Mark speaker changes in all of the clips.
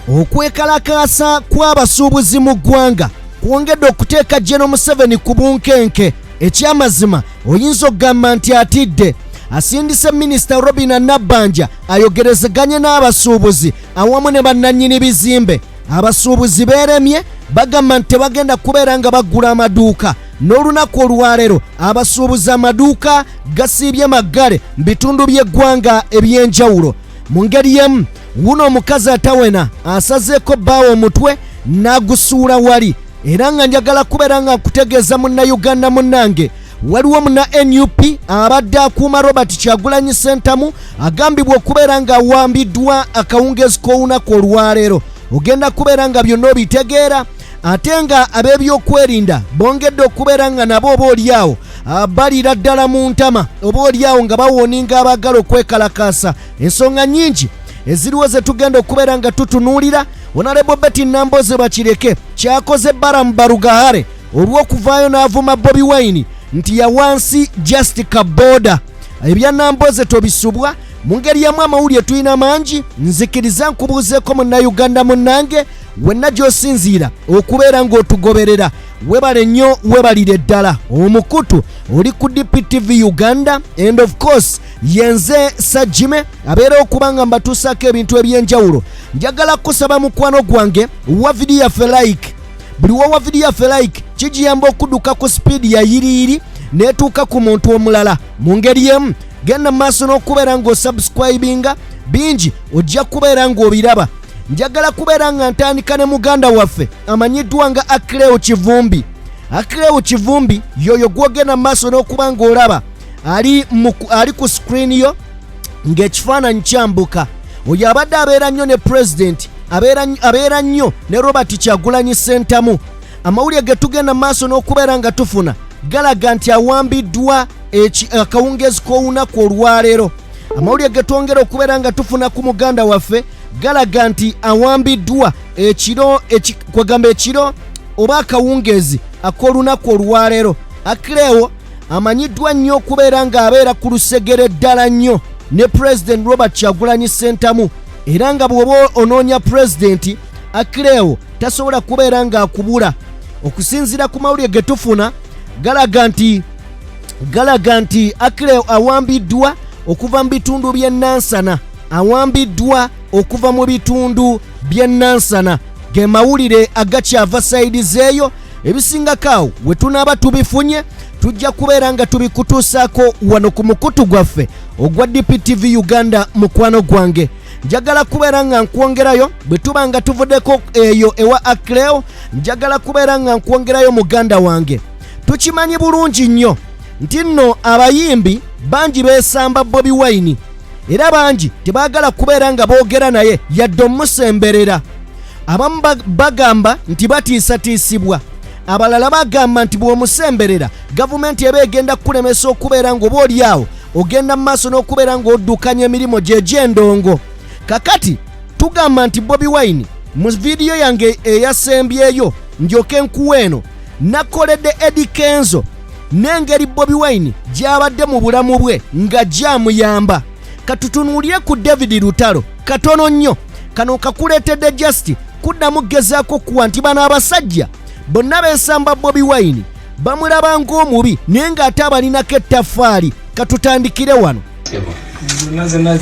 Speaker 1: Okwekalakaasa kw'abasuubuzi mu ggwanga kwongedde okuteeka General Museveni ku bunkenke. Ekyamazima oyinza okugamba nti atidde. Asindise Minisita Robina Nabbanja ayogerezeganye n'abasuubuzi awamu ne bannannyini bizimbe. Abasuubuzi beeremye, bagamba nti tebagenda kubeera nga baggula amaduuka. N'olunaku olwaleero abasuubuzi amaduuka gasiibye maggale mu bitundu by'eggwanga eby'enjawulo. Mu ngeri y'emu, wuno omukazi atawena asazeeko bbaawo omutwe n'agusuula wali. Era nga njagala kubeera nga nkutegeeza Munnayuganda munnange, waliwo muna NUP abadde akuuma Robert Kyagulanyi Ssentamu agambibwa okubeera nga awambiddwa akawungeezi k'olunaku olwaleero. Ogenda kubeera nga byonna obitegeera. Ate nga ab'ebyokwerinda bongedde okubeera nga nabo oba oliawo balira ddala mu ntama, oba oliawo nga bawooninga abaagala okwekalakaasa. Ensonga nnyingi eziriwo ze tugenda okubeera nga tutunuulira. Honorable Betty Namboze Bakireke kyakoze Balaam Barugahare olw'okuvaayo n'avuma Bobi Wine nti yawansi just kaboda. Ebya Namboze tobisubwa. Mu ngeri yamu amawulire tulina mangi. Nzikiriza nkubuuzeeko Munnayuganda munnange, wenna gy'osinziira okubeera ng'otugoberera, webale nnyo, webalire ddala. Omukutu oli ku DPTV Uganda and of course yenze Sajime abeera okuba nga mbatuusaako ebintu eby'enjawulo. Njagala kusaba mukwano gwange, wa vidiyo yaffe like. Buli wowa vidiyo yaffe like kigiyamba okudduka ku sipiidi ya yiriyiri n'etuuka ku muntu omulala. Mu ngeri y'emu, genda mu maaso n'okubeera ng'osubscribinga, bingi ojja kubeera ng'obiraba. Njagala kubeera nga ntandika ne muganda waffe amanyiddwa nga Akileo Kivumbi. Akileo Kivumbi yoyo gwogenda mu maaso n'okuba ng'olaba ali ku screen yo ng'ekifaananyi kyambuka. Oyo abadde abeera nnyo ne pulezidenti, abeera nnyo ne Robert Kyagulanyi Ssentamu. Amawulire ge tugenda mu maaso n'okubeera nga tufuna galaga nti awambiddwa akawungeezi k'olunaku olwaleero. Amawulire ge twongera okubeera nga tufuna ku muganda waffe galaga nti awambiddwa ekiro, kwegamba ekiro oba akawungeezi ak'olunaku olwaleero. Akileo amanyiddwa nnyo okubeera ng'abeera ku lusegere ddala nnyo ne President Robert Kyagulanyi Ssentamu, era nga bw'oba onoonya pulezidenti, Akileo tasobola kubeera ng'akubula. Okusinziira ku mawulire ge tufuna galaga nti Akileo awambiddwa okuva mu bitundu by'e Nansana, awambiddwa okuva mu bitundu by'e Nansana. Ge mawulire agakyava side zeeyo. Ebisingako awo we tunaaba tubifunye tujja kubeera nga tubikutuusaako wano ku mukutu gwaffe ogwa DPTV Uganda. Mukwano gwange, njagala kubeera nga nkwongerayo. Bwe tuba nga tuvuddeko eyo ewa Akileo, njagala kubeera nga nkwongerayo muganda wange. Tukimanyi bulungi nnyo nti nno abayimbi bangi beesamba Bobi Wine, era bangi tebaagala kubeera nga boogera naye yadde omusemberera. Abamu bagamba nti batiisatiisibwa, abalala bagamba nti bw'omusemberera gavumenti eba egenda kukulemesa okubeera ng'oba oli awo ogenda mu maaso n'okubeera ng'oddukanya emirimu gye egy'endongo. Kakati tugamba nti Bobi Wine, mu vidiyo yange eyasembyeyo ndyoke nkuwa eno, nakoledde Eddy Kenzo n'engeri Bobi Wine gy'abadde mu bulamu bwe nga gyamuyamba. Katutunuulire ku David Lutalo katono nnyo. Kano kakuleetedde just kuddamu gezaako kuwa nti bano abasajja bonna beesamba Bobi Wine, bamulaba ng'omubi naye ng'ate abalinako ettaffaali. Katutandikire wano.
Speaker 2: Zonna zonna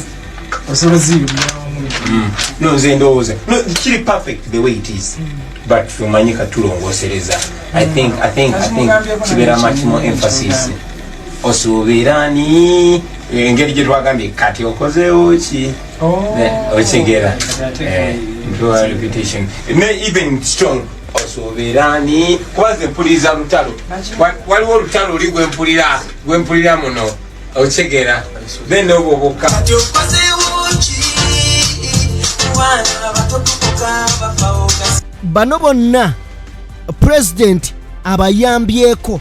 Speaker 2: osobola ziyumira wamu.
Speaker 3: No, nze ndowooza no, kiri perfect the way it is, but omanyi katulongoosereza. I think kibeera much more emphasis. Osuubira ni engeri gye twagambye kati okozeewo ki? Okitegeera? Mpewa repetition ne even strong. Osuubira ni kuba nze mpuliriza lutalo. Waliwo olutalo oli gwempulira muno, okitegeera? Then obwo bwokka.
Speaker 4: Kati okozeewo ki? Kubanga batotukuka bafawo gasi.
Speaker 1: Bano bonna pulezidenti abayambyeko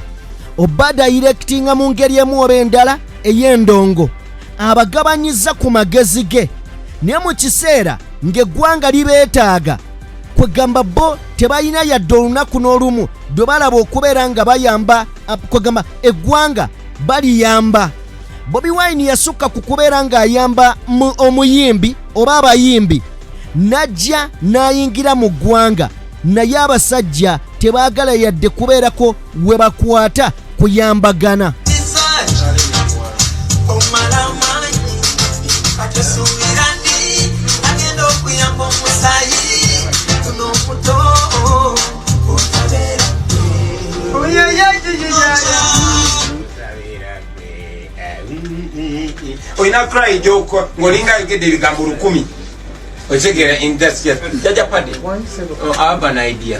Speaker 1: oba directinga mu ngeri emu oba endala ey'endongo, abagabanyiza ku magezi ge, naye mu kiseera ng'eggwanga libeetaaga, kwegamba bo tebalina yadde olunaku n'olumu lwe balaba okubeera nga bayamba, kwegamba eggwanga baliyamba. Bobi Wine yasukka ku kubeera ng'ayamba omuyimbi oba abayimbi. N'ajja n'ayingira mu ggwanga, naye abasajja tebaagala yadde kubeerako we bakwata kuyambagana.
Speaker 3: Olina cry gyoko ng'olinga ayogedde ebigambo 1000. Otegeera? In that jaja padi, oh, I have an idea.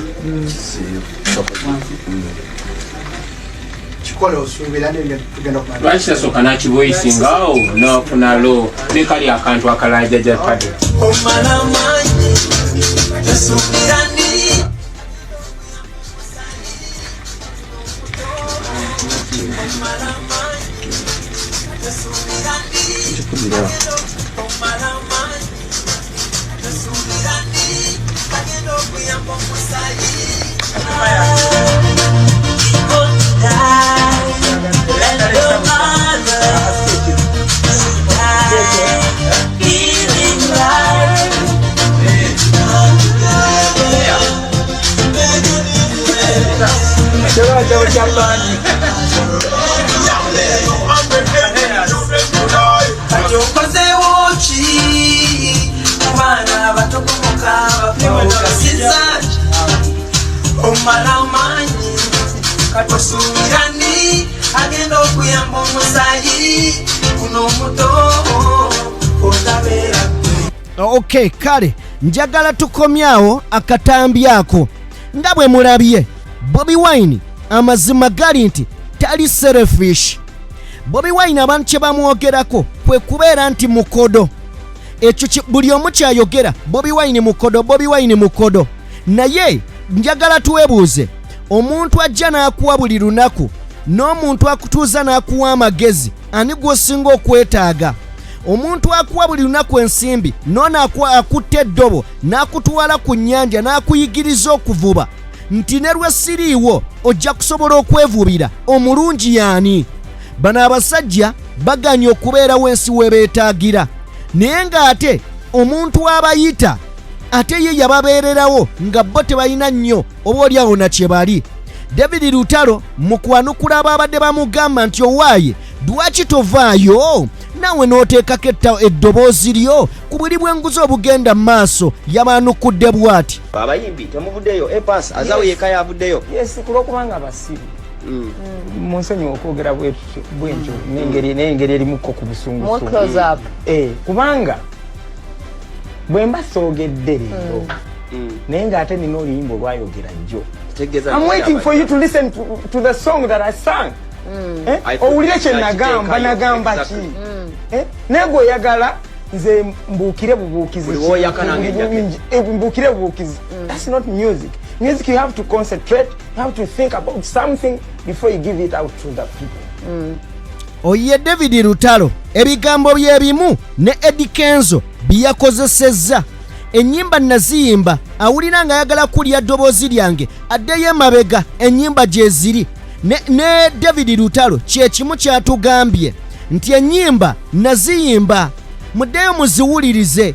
Speaker 5: Kikole osuubira tugenda kumala.
Speaker 3: Lwaki tasooka n'akivoicinga awo n'afuna lo ne kali akantu akalala? Jaja padi.
Speaker 4: Omala amaanyi tosuubira ndi. Omala amaanyi tosuubira ndi agenda okuyamba omusaayi. Let the mother feeling right.
Speaker 2: Kyaba kyabandi.
Speaker 4: Kati okozeewo ki ku baana abatokomoka bafawukasiza omala amaanyi? Kati osuubira ni agenda okuyamba omusaayi guno omuto otabeera?
Speaker 1: Ok, kale njagala tukomyawo akatambi ako. Nga bwe mulabye, Bobi Wine amazima gali nti tali selfish. Bobi Wine abantu kye bamwogerako kwe kubeera nti mukodo. Ekyo buli omu kyayogera, Bobi Wine mukodo, Bobi Wine mukodo. Naye njagala twebuuze, omuntu ajja n'akuwa buli lunaku n'omuntu akutuuza n'akuwa amagezi, ani gw'osinga okwetaaga? Omuntu akuwa buli lunaku ensimbi noono akutta eddobo n'akutwala ku nnyanja n'akuyigiriza okuvuba nti ne lwe siriiwo ojja kusobola okwevubira, omulungi yaani? Bano abasajja baganye okubeerawo ensi we beetaagira, naye ng'ate omuntu abayita ate ye yababeererawo nga bo tebalina nnyo oba oli awo na kye bali. David Lutalo mu kwanukula abaabadde bamugamba nti owaaye lwaki tovaayo naawe n'oteekako eddoboozi lyo ku buli bw'enguzi obugenda mu maaso, yabaanukudde bw'ati:
Speaker 6: Abayimbi temuvuddeyo. A Pass Azawi yekka yavuddeyo.
Speaker 2: Yes, kulwokubanga abasiru. Munsonyiwa okwogera bwentyo n'engeri erimuko ku
Speaker 7: More
Speaker 2: busungusungu.
Speaker 7: close up.
Speaker 2: Kubanga bwe mba soogedde leero, naye ng'ate nina oluyimba olwayogera jjo,
Speaker 6: Kitegeeza
Speaker 2: I'm waiting for you to listen to the song that I sang. Eh?
Speaker 6: I thought
Speaker 2: Owulire kye nagamba.
Speaker 6: yakiteekayo,
Speaker 2: Nagamba ki?
Speaker 6: exactly.
Speaker 2: Eh? Naye gwe oyagala nze mbuukire bubuukizi.
Speaker 6: Buli w'oyaka nange jacket.
Speaker 2: Mbuukire bubuukizi. That's not music. Music, you have to concentrate, you have to think about something before you give it out to the people.
Speaker 1: Oye David Lutalo ebigambo bye bimu ne Eddy Kenzo byeyakozesezza. Ennyimba naziyimba, awulira ng'ayagala kulya ddoboozi lyange addeyo emabega, ennyimba gye ziri. Ne David Lutalo kyekimu kyatugambye nti ennyimba naziyimba, muddeyo muziwulirize.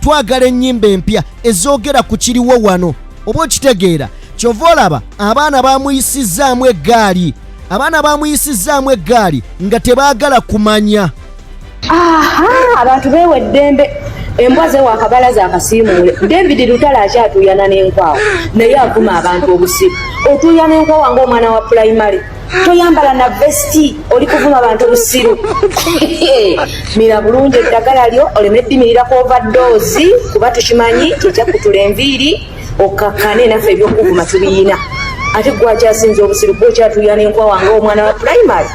Speaker 1: Twagala ennyimba empya ezoogera ku kiriwo wano, oba okitegeera? Kyova olaba abaana bamuyisizzaamu eggaali, abaana bamuyisizzaamu eggaali nga tebaagala kumanya.
Speaker 8: Aha, abantu beewa eddembe, embwa zewa akabalaza akasiimuule. David Lutalo akyatuuyana n'enkwawa, naye avuma abantu obusiru. Otuuyana n'enkwawa ng'omwana wa pulayimale, toyambala na vesti, oli kuvuma abantu obusiru. Mira bulungi eddagala lyo oleme ddimirira ku overdose, kuba tukimanyi kyekyakutula enviiri. Okkakkane naffe, ebyokuvuma tubiyina. Ate gwakyasinza obusiru, gwokyatuuyana n'enkwawa ng'omwana wa pulayimale.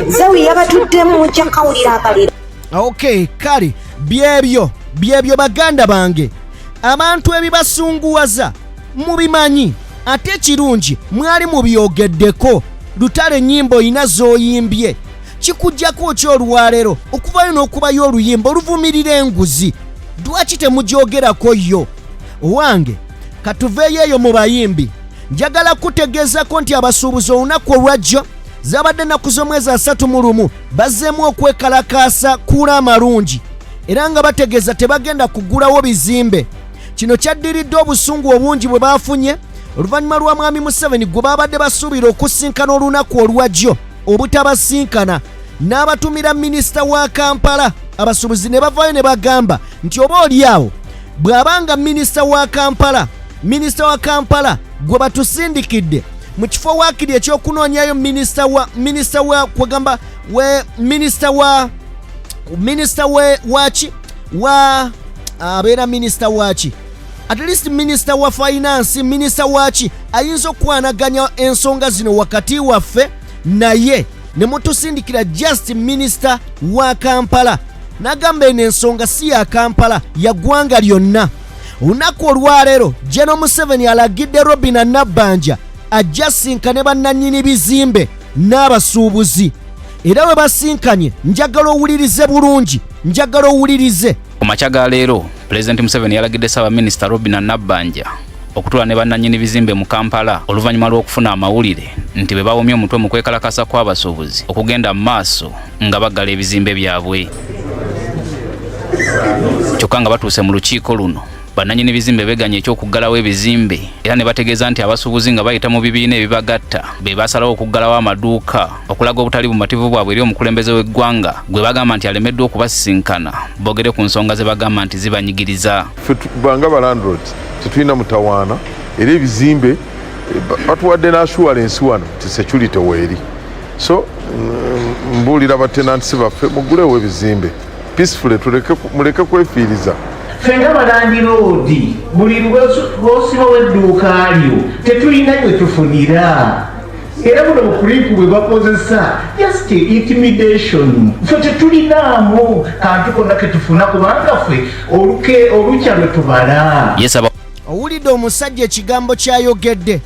Speaker 8: Zawi yabatuddemu, mujja kawulira akaliro.
Speaker 1: Ok, kale byebyo byebyo baganda bange. Abantu ebibasunguwaza mubimanyi, ate ekirungi mwali mubyogeddeko. Lutalo, ennyimba oyina z'oyimbye, kikugjako ki olwaleero okuvayo n'okubayo oluyimba oluvumirira enguzi? Lwaki temugyogerako yo? Owange, katuveeyo eyo mu bayimbi. Njagala kutegeezako nti abasuubuzi olunaku olwajjo, zabadde nnaku z'omwezi 31, bazzeemu okwekalakaasa kuula amalungi. era nga bategeeza tebagenda kugulawo bizimbe. Kino kyaddiridde obusungu obungi bwe baafunye oluvannyuma lwa Mwami Museveni gwe baabadde basuubira okusinkana olunaku olwajjo obutabasinkana n'abatumira minisita wa Kampala. Abasuubuzi ne bavaayo ne bagamba nti oba oli awo bw'abanga minisita wa Kampala, minisita wa Kampala gwe batusindikidde mu kifo waakiri ekyokunoonyayo minisita wa minisita wa kwegamba we minisita wa minisita we waki wa abeera minisita waki, at least minisita wa finance, minisita waki ayinza okukwanaganya ensonga zino wakati waffe, naye ne mutusindikira just minisita wa Kampala. N'agamba eno ensonga si ya Kampala, ya ggwanga lyonna. Olunaku olwaleero General Museveni alagidde Robina Nabbanja ajja sinkane bannannyini bizimbe n'abasuubuzi, era bwe basinkanye njagala owulirize bulungi, njagala owulirize.
Speaker 7: Ku makya ga leero, Pulezidenti Museveni yalagidde Ssaabaminisita Robina Nabbanja okutuula ne bannannyini bizimbe mu Kampala oluvannyuma lw'okufuna amawulire nti be bawomye omutwe mu kwekalakasa kw'abasuubuzi okugenda mu maaso nga baggala ebizimbe byabwe. Kyokka nga batuuse mu lukiiko luno, bannannyini bizimbe beganye eky'okuggalawo ebizimbe era ne bategeeza nti abasuubuzi nga bayita mu bibiina ebibagatta be basalawo okuggalawo amaduuka okulaga obutali bumativu bwabwe eri omukulembeze w'eggwanga gwe bagamba nti alemeddwa okubasisinkana boogere ku nsonga ze bagamba nti zibanyigiriza.
Speaker 9: Ffe banga ba landlords tetulina mutawaana, era ebizimbe batuwadde n'assurance wano nti security weeri. So mbuulira ba tenants baffe, mugulewo ebizimbe peacefully, muleke kwefiiriza.
Speaker 10: Ffe nga balandiroodi, buli lwosibawo edduuka lyo tetulina gwe tufunira, era buno bukulipu bwe bakozesa just intimidation. Ffe tetulinaamu kantu konna ketufuna kubanga ffe olukya lwe tubala.
Speaker 1: Owulidde omusajja ekigambo kyayogedde,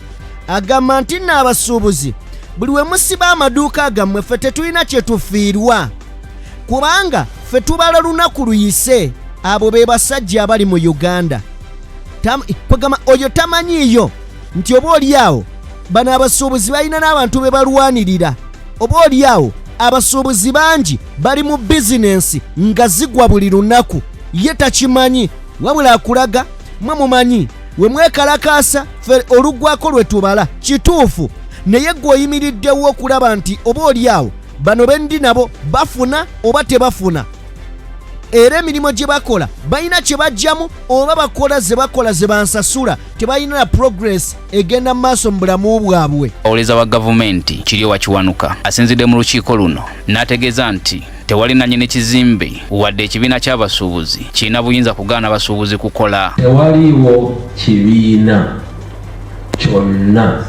Speaker 1: agamba nti nno abasuubuzi buli we musiba amaduuka gammwe ffe tetulina kye tufiirwa kubanga ffe tubala lunaku luyise. Abo be basajja abali mu Uganda. Kwegamba oyo tamanyiiyo nti oba oli awo bano abasuubuzi balina n'abantu be balwanirira, oba oli awo abasuubuzi bangi bali mu bizinensi nga zigwa buli lunaku, ye takimanyi. Wabula akulaga mwe mumanyi we mwekalakaasa ffe oluggwako lwe tubala. Kituufu, naye gwe oyimiriddewo okulaba nti oba oli awo bano bendi nabo bafuna oba tebafuna, era emirimu gye bakola balina kye bajjamu oba bakola ze bakola ze bansasula, tebalina na progress egenda mu maaso mu bulamu bwabwe.
Speaker 7: Owoleza wa gavumenti Kiryowa Kiwanuka asinzidde mu lukiiko luno n'ategeeza nti tewali nannyini kizimbe wadde ekibiina ky'abasuubuzi kirina buyinza kugaana basuubuzi kukola.
Speaker 11: Tewaliiwo kibiina kyonna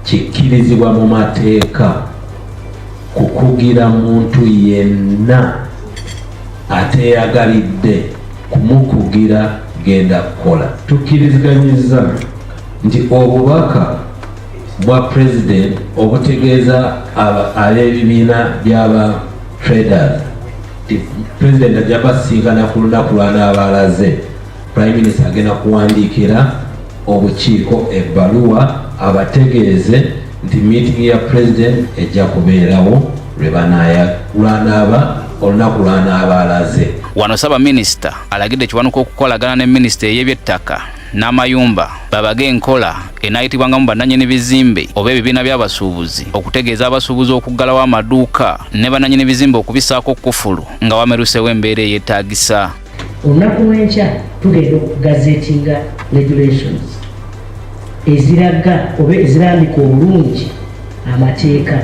Speaker 11: kikkirizibwa mu mateeka kukugira muntu yenna ateeyagalidde kumukugira genda kukola. Tukkiriziganyizza nti obubaka bwa President obutegeeza ab'ebibiina by'aba traders nti President ajja basinkana ku lunaku lw'anaaba alaze, Prime Minister agenda kuwandiikira obukiiko ebbaluwa abategeeze nti meeting ya President ejja kubeerawo lwanaaba olunaku lwanaaba alaze.
Speaker 7: Wano Ssaabaminisita alagidde Kiwanuka okukolagana ne minisita ey'ebyettaka n'amayumba babage enkola enaayitibwangamu bannannyini bizimbe oba ebibiina by'abasuubuzi okutegeeza abasuubuzi okuggalawo amaduuka ne bannannyini bizimbe okubisaako kkufulu nga wameruseewo embeera eyeetaagisa.
Speaker 12: Olunaku lw'enkya tugenda okugazetinga regulations eziraga oba ezirambika obulungi amateeka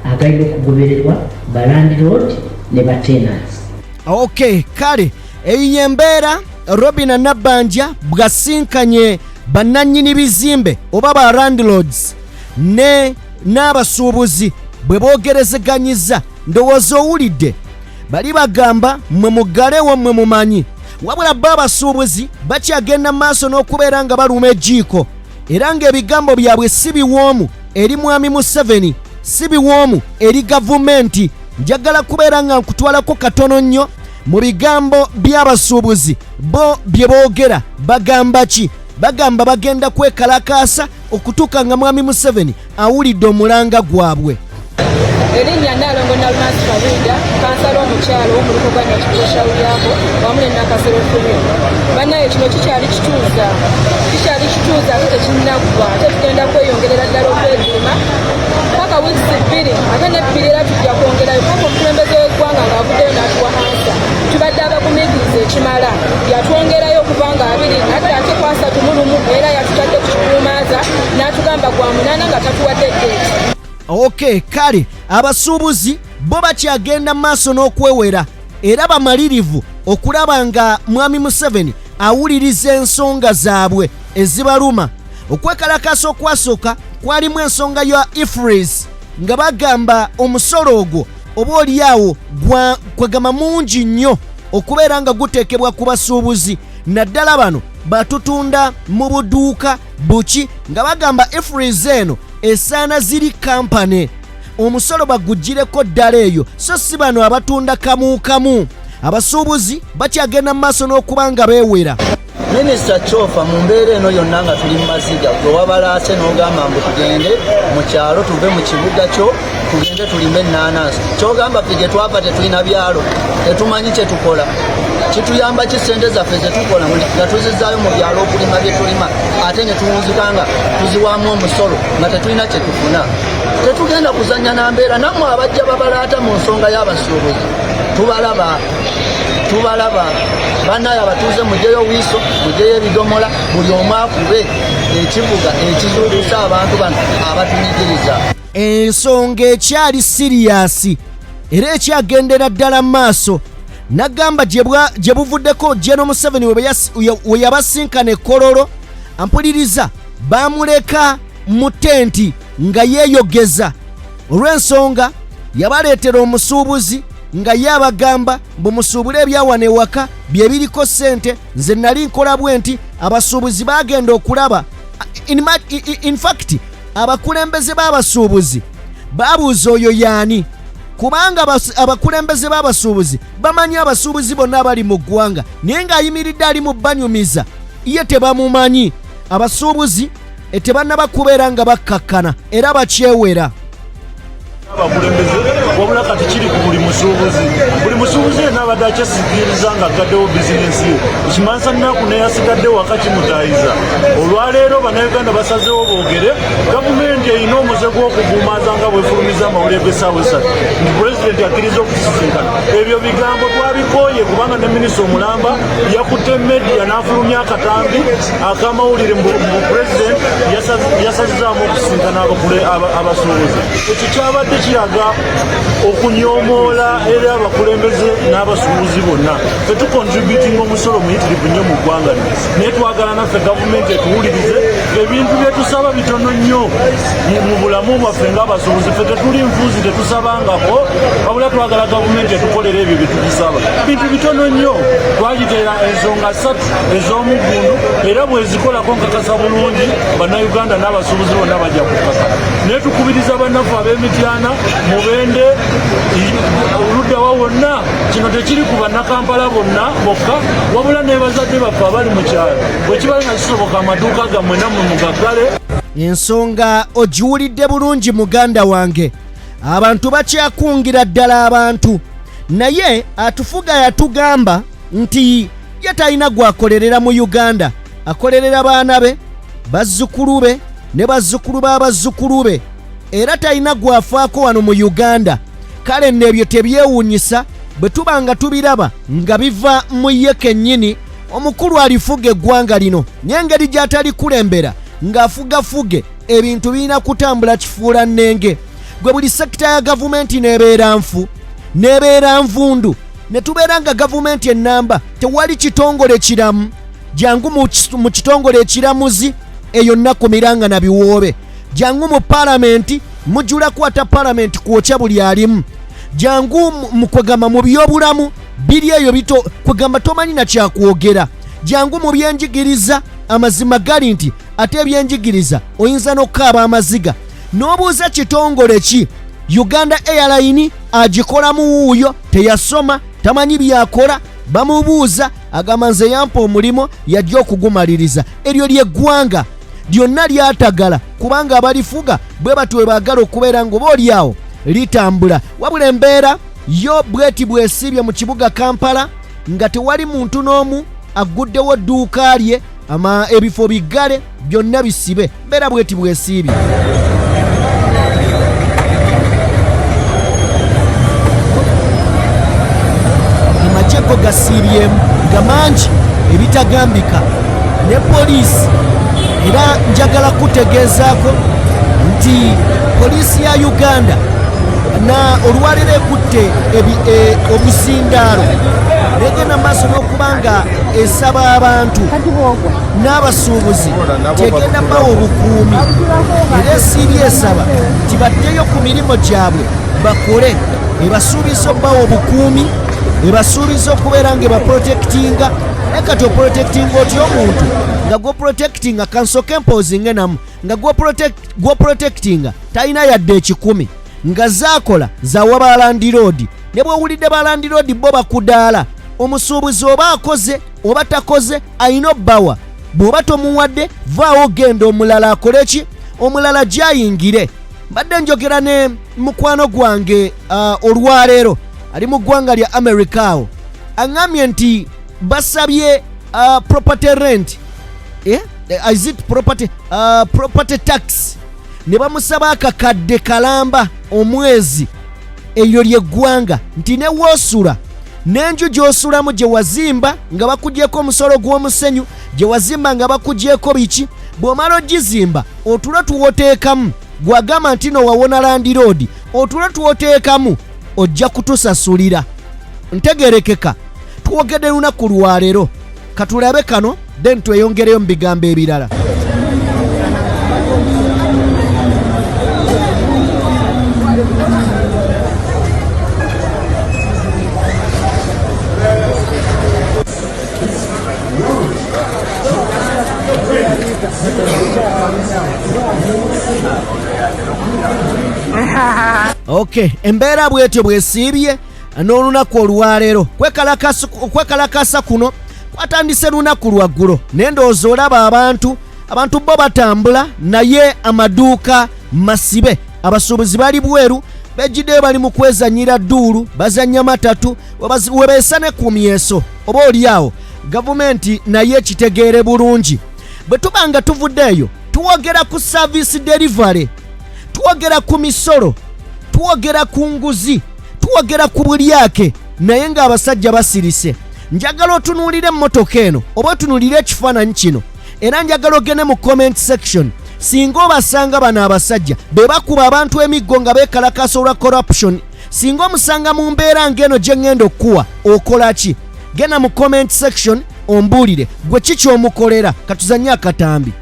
Speaker 12: agalina okugobererwa ba landlord ne ba tenants.
Speaker 1: Ok, kale eyo y'embeera Robina Nabbanja bw'asinkanye bannannyini bizimbe oba ba landlords ne n'abasuubuzi bwe boogerezeganyiza. Ndowooza owulidde bali bagamba mmwe muggalewo mmwe mumanyi, wabula bo abasuubuzi bakyagenda mu maaso n'okubeera nga baluma ejiiko, era ng'ebigambo byabwe si biwoomu eri Mwami Museveni, si biwoomu eri gavumenti. Njagala kubeera nga nkutwalako katono nnyo mu bigambo by'abasuubuzi bo bye boogera. Bagamba ki? Bagamba bagenda kwekalakaasa okutuuka nga Mwami Museveni awulidde omulanga gwabwe.
Speaker 13: Erinnya Nnaalongo. Nalumansi Farida, kansala omukyala ow'omuluko gwa Nakivubo Shawulyako wamu ne Nakasero Fumi. Bannaye kino kikyali kituuza, kikyali kituuza ate tekinnaggwa, ate tugenda kweyongerera ddala okweduuma paka weeks 2, ate nebbiri era tujja kwongerayo paka omukulembeze w'eggwanga ng'avuddeyo n'atuwa ansa. Tubadde abagumiikiriza ekimala, yatwongerayo okuva nga 20 nadda ate ku 31, era yatutadde ku kikuumaaza n'atugamba gwa 8 nga tatuwadde date.
Speaker 1: Ok, kale abasuubuzi bo bakyagenda maaso n'okwewera era bamalirivu okulaba nga Mwami Museveni awuliriza ensonga zaabwe ezibaluma. Okwekalakaasa okwasooka kwalimu ensonga ya EFRIS nga bagamba omusolo ogwo oba oliawo kwegamba mungi nnyo okubeera nga guteekebwa ku basuubuzi, naddala bano batutunda mu buduuka buki, nga bagamba EFRIS eno esaana ziri kampane omusolo bagugireko ddala eyo, so si bano abatunda kamu kamu. Abasuubuzi bakyagenda mu maaso n'okuba nga beewera.
Speaker 14: Minisita Kyofa, mu mbeera eno yonna nga tuli mu maziga, gwe wabalaase n'ogamba mbu tugende mu kyalo, tuve mu kibuga kyo, tugende tulime ennaanansi. Kyogamba ffe gye twava tetulina byalo, tetumanyi kye tukola? Kituyamba ki ssente zaffe ze tukola nga tuzizaayo mu byalo okulima bye tulima, ate ne tuwunzika nga tuziwaamu omusolo nga tetulina kye tufuna? Tetugenda kuzannya na mbeera. Nammwe abajja babalaata mu nsonga y'abasuubuzi, tubalaba, tubalaba. Bannaye abatuuze, mugyeyo wiiso, mugyeyo ebidomola, buli omu akube ekivuga ekizuukusa abantu bano abatunyigiriza.
Speaker 1: Ensonga ekyali serious era ekyagendera ddala mu maaso. Nagamba gye buvuddeko General Museveni we yabasinkana e Kololo, ampuliriza, bamuleka mu tenti nga yeeyogeza olw'ensonga yabaleetera omusuubuzi nga ye abagamba mbu musuubule ebyawana ewaka bye biriko ssente, nze nali nkola bwe nti. Abasuubuzi bagenda okulaba, in fact abakulembeze b'abasuubuzi babuuza oyo yaani, kubanga abakulembeze b'abasuubuzi bamanyi abasuubuzi bonna abali mu ggwanga, naye ng'ayimiridde ali mu banyumiza ye tebamumanyi. Abasuubuzi tebannaba kubeera nga bakkakkana era bakyewera.
Speaker 15: Abakulembeze, wabula kati kiri ku buli musuubuzi. Buli musuubuzi yenna abadde akyesigiriza nga aggaddewo bizinensi ye, ekimansa nnaku neyasigadde waka kimutayiza. Olwaleero Bannayuganda basazeewo boogere. Gavumenti erina omuze gw'okugumaza nga bwefulumiza amawulire g'essaawa 3 nti pulezidenti akkiriza okutusisinkana. Ebyo bigambo twabikooye, kubanga ne minisita omulamba yakutte media n'afulumya akatambi ak'amawulire mu pulezidenti yasazizaamu okusisinkana abasuubuzi. Ekyo kyabadde kiraga okunyomoola eri abakulembeze n'abasuubuzi bonna. Ffe tucontributinga omusolo muyitirivu nnyo mu ggwanga lino, naye twagala naffe gavumenti etuwulirize. Ebintu byetusaba bitono nnyo mu bulamu bwaffe ng'abasuubuzi. Ffe tetuli nfuuzi, tetusabangako, wabula twagala gavumenti etukolera ebyo byetutusaba. Bintu bitono nnyo. Twagiteera ensonga 3 ez'omuggundu, era bwezikolako nkakasa bulungi Bannayuganda n'abasuubuzi bonna bajja kukkakana. Naye tukubiriza bannaffe ab'Emityana, Mubende, oluddawa wonna, kino tekiri ku Bannakampala bonna bokka, wabula ne bazadde baffe abali mu kyalo. Bwe kiba nga kisoboka, amaduuka gammwe nammwe mugaggale.
Speaker 1: Ensonga ogiwulidde bulungi muganda wange. Abantu bakyakungira ddala abantu, naye atufuga yatugamba nti ye talina gwakolerera mu Uganda, akolerera baana be, bazzukulu be ne bazzukulu b'abazzukulu be, era talina gwafaako wano mu Uganda. Kale nno ebyo tebyewuunyisa bwe tuba nga tubiraba nga biva mu ye kennyini omukulu alifuga eggwanga lino, n'engeri gy'atalikulembera ng'afugafuge ebintu birina kutambula kifuula nnenge. Gwe buli sekita ya gavumenti n'ebeera nfu, n'ebeera nvundu, ne tubeera nga gavumenti ennamba tewali kitongole kiramu. Jangu mu kitongole ekiramuzi, eyo nnaku miranga na biwoobe. Jangu mu paalamenti, mujula kwata paalamenti kwokya buli alimu. Jangu mu kwegamba mu byobulamu biri eyo bito kwegamba tomanyi na kyakwogera. Jangu mu byenjigiriza, amazima gali nti ate ebyenjigiriza oyinza n'okukaaba amaziga n'obuuza kitongole ki. Uganda Airline agikolamu wuuyo teyasoma, tamanyi byakola, bamubuuza agamba nze yampa omulimu yajja okugumaliriza. Eryo ly'eggwanga lyonna lyatagala, kubanga abalifuga bwe batyo bwe baagala okubeera ng'oba oli awo. litambula. Wabula embeera yo bweti bwesiibye mu kibuga Kampala nga tewali muntu n'omu agguddewo dduuka lye, ebifo biggale byonna bisibe. Mbeera bweti bwesiibye. Amagye go gasiibyemu nga mangi ebitagambika ne poliisi. Era njagala kutegeezaako nti poliisi ya Uganda na olwaleero ekutte obuzindaalo negenda maaso n'okuba nga esaba abantu n'abasuubuzi tegenda bawa obukuumi, era esiibye esaba nti baddeyo ku mirimu gyabwe bakole. Ebasuubiza okubawa obukuumi, ebasuubiza okubeera nga ebaprotectinga. Naye kati oprotectinga otya omuntu nga gwoprotectinga? Kansooke mpoozinge namu nga gwoprotectinga talina yadde ekikumi nga zaakola zawa balandiroodi. Ne bw'owulidde balandiroodi bo bakudaala, omusuubuzi oba akoze oba takoze alina obbawa. Bw'oba tomuwadde vaawo genda omulala akole ki, omulala gyayingire. Mbadde njogera ne mukwano gwange olwaleero ali mu ggwanga lya America awo, aŋŋambye nti basabye property rent, is it property tax, ne bamusaba akakadde kalamba omwezi. Eryo ly'eggwanga nti ne woosula n'enju gy'osulamu gye wazimba nga bakugyeko omusolo gw'omusenyu, gye wazimba nga bakugyeko biki, bw'omala ogizimba otulo tuwoteekamu, gwagamba nti no wawona landiroodi, otulo tuwoteekamu ojja kutusasulira. Ntegerekeka twogedde lunaku lwaleero, katulabe kano then tweyongereyo mu bigambo ebirala. Okay, embeera bwetyo bwesiibye n'olunaku olwaleero. Okwekalakasa kuno kwatandise lunaku lwaggulo, naye ndowooza olaba abantu bo batambula naye amaduuka masibe, abasuubuzi bali bweru bejjiddeyo, bali mu kwezannyira dduulu, bazannya matatu webeesa ne ku myeso. Oba oli awo gavumenti naye ekitegeere bulungi. Bwe tuba nga tuvudde eyo tuwogera ku service delivery, tuwogera ku misolo, tuwogera ku nguzi, tuwogera ku bulyake, naye ng'abasajja basirise. Njagala otunuulire emmotoka eno oba otunuulire ekifaananyi kino, era njagala ogende mu comment section. Singa obasanga bano abasajja be bakuba abantu emiggo nga beekalakasa olwa corruption, singa omusanga mu mbeera ng'eno gye ŋŋenda okukuwa, okola ki? Genda mu comment section ombuulire gwe ki ky'omukolera. Katuzanye akatambi.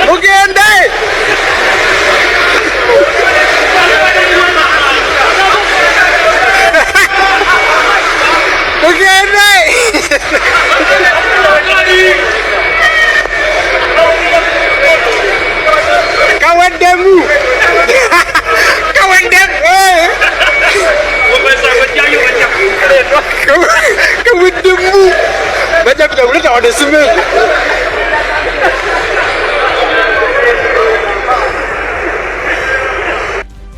Speaker 2: Mugende! Mugende! Kawaddemu! Kawaddemu! Kawaddemu! Bajja kutabuleta wadde simenti.